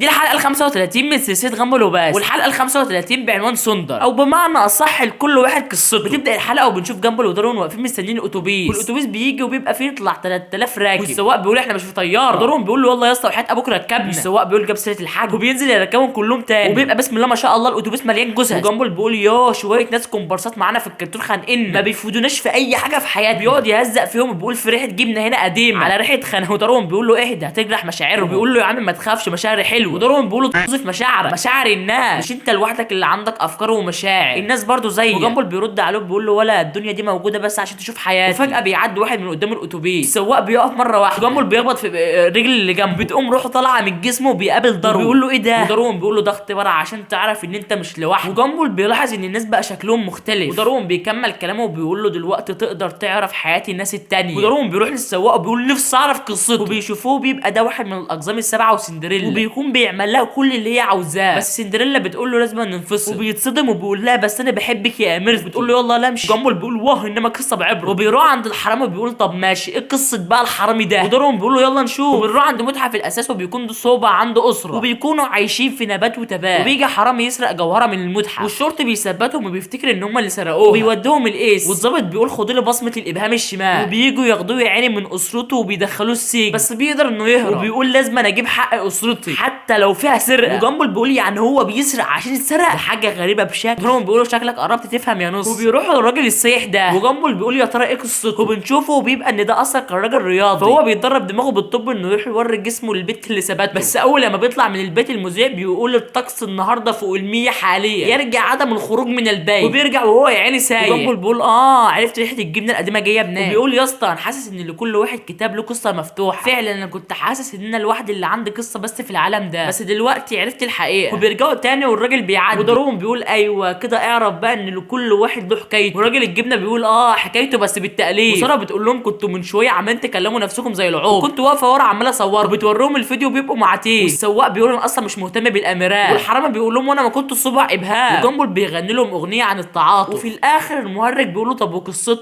دي الحلقة ال 35 من سلسلة غامبول وبس، والحلقة ال 35 بعنوان سوندر، او بمعنى اصح لكل واحد قصته. بتبدا الحلقة وبنشوف جامبل ودارون واقفين مستنيين الاتوبيس، والاتوبيس بيجي وبيبقى فيه يطلع 3000 راكب، والسواق بيقول احنا مش في طيارة، ودارون بيقول له والله يا اسطى وحياه ابوك ركبنا، والسواق بيقول جاب سيره الحاج، وبينزل يركبهم كلهم تاني، وبيبقى بسم الله ما شاء الله الاتوبيس مليان جثث. وجامبل بيقول يا شوية ناس كومبارسات معانا في الكرتون خانقنا، ما بيفيدوناش في اي حاجة في حياتنا. بيقعد يهزق فيهم وبيقول في ريحه جبنه هنا قديمة على ريحه خانه. ودارون بيقول له اهدى هتجرح مشاعرهم، وبيقول له يا عم ما تخافش مشاعري حلوة. ودارون بيقول له طز في مشاعرك، مشاعر الناس، مش انت لوحدك اللي عندك افكار ومشاعر، الناس برضو زيك. وجامبل بيرد عليه بيقول له ولا الدنيا دي موجودة بس عشان تشوف حياتي. وفجاة بيعدي واحد من قدام الاتوبيس، السواق بيقف مرة واحدة، جامبل بيخبط في رجل اللي جنبه، بتقوم روحه طالعه من جسمه وبيقابل دارون، بيقول له ايه ده؟ ودارون بيقول له ده اختبار عشان تعرف ان انت مش لوحدك. وجامبل بيلاحظ ان الناس بقى شكلهم مختلف، ودارون بيكمل كلامه وبيقول له دلوقتي تقدر تعرف حياة الناس التانية. ودارون بيروح للسواق وبيقول نفسي اعرف قصته، وبيشوفوه بيبقى ده واحد من الاقزام السبعة وسندريلا، وبيكون بيعمل لها كل اللي هي عاوزاه، بس سندريلا بتقول له لازم ننفصل، وبيتصدم وبيقول لها بس انا بحبك يا اميرتي، بتقول له يلا لا امشي. جامبل بيقول واه انما قصة بعبره، وبيروح عند الحرامي وبيقول طب ماشي ايه قصة بقى الحرامي ده؟ ودارون بيقول له يلا نشوف. وبنروح عند متحف الاساس، وبيكون ده صوبة عنده اسره، وبيكونوا عايشين في نبات وتبات، وبيجي حرامي يسرق جوهره من المتحف، والشرطي بيثبتهم وبيفتكر ان هم اللي سرقوها، وبيودوهم القيس، والظابط بيقول خدوا لي بصمة الابهام الشمال، وبييجوا ياخدوه يا عيني من اسرته وبيدخلوه السجن، بس بيقدر انه يهرب، وبيقول لازم انا اجيب حق اسرتي حتى لو فيها سرقه. وجامبل بيقول يعني هو بيسرق عشان يتسرق، ده حاجة غريبة بشكل. دارون بيقولوا شكلك قربت تفهم يا نص، وبيروحوا للراجل السايح ده، وجامبل بيقول يا ترى ايه قصته، وبنشوفه وبيبقى ان ده اصلا كان راجل رياضي، فهو بيتدرب دماغه بالطب انه يروح يوري جسمه للبيت اللي ثبته. بس اول لما بيطلع من البيت المذيع بيقول الطقس النهارده فوق ال100 حاليا، يرجع عدم الخروج من البيت، وبيرجع وهو يا عيني سايح. وجامبل بيقول عرفت ريحه الجبنة القديمة جاية منين، وبيقول يا اسطى انا حاسس ان لكل واحد كتاب له قصة مفتوحة، فعلا انا كنت حاسس ان انا لوحدي اللي عندي قصة بس في العالم ده، بس دلوقتي عرفت الحقيقة. وبيرجعوا تاني والراجل بيعدي، ودارون بيقول ايوه كده اعرف بقى ان لكل واحد له حكايته، وراجل الجبنة بيقول حكايته بس بالتقليد. وسارة بتقول لهم كنتوا من شوية عمالين تكلموا نفسكم زي العوب، وكنت واقفة ورا عماله اصور، وبتوريهم الفيديو بيبقوا معتين، والسواق بيقول انا اصلا مش مهتم بالاميرات، والحرامي بيقول لهم وانا ما كنت صبع ابهام، وجامبل بيغني لهم اغنية عن التعاطف. وفي الاخر المهرج بيقول له طب وقصتي؟